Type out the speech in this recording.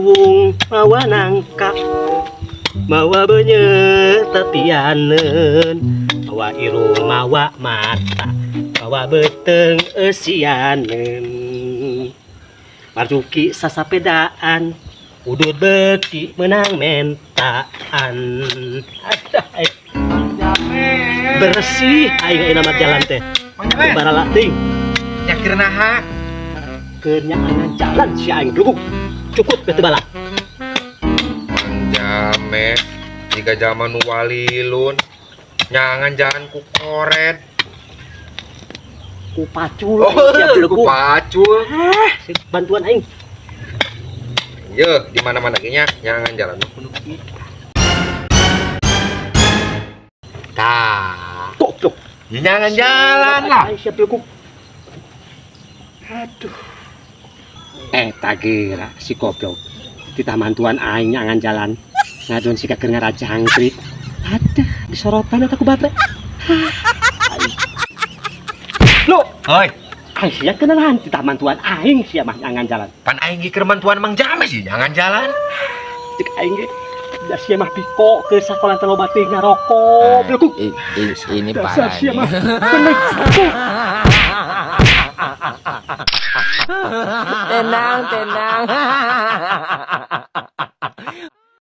Suwung mawa nangka, mawa beunyeut tepianeun, mawa irung mawa mata, mawa beuteung eusianeun. Marzuki sasapedaan, udud beuki meunang mentaan. Adah, eh. Bersih aing ayeuna mah jalan teh. Barala teuing. Nyakir naha? Keur nyaangan jalan si aing beluguk. Cukup bete bala. Jame jika zaman nu walilun nyangan jalan ku koret. Ku pacul. Oh, sia ku beluguk. Pacul. Bantuan aing. Ye, di mana-mana ge nya nyangan jalan mah kudu kieu. Tah, Goblok. ya nyangan jalan lah. Aing sia beluguk. Aduh. Eh, tagira si goblok. Titah mantuan aing nyangan jalan. Ngadon si keur ngarajangkrik. Aduh, disorotan eta ku baterai. Hah, aing. Lo, Hoi, aing sia kenalan titah mantuan aing sia mah nyangan jalan. Pan aing ge keur mantuan Mang Jame sih nyangan jalan. Cek aing ge da sia mah piko ke sakola teh loba teuing ngarokok. Belukuk. Ini Dasar parah sia nih. Mah. Bener. Tenang, tenang.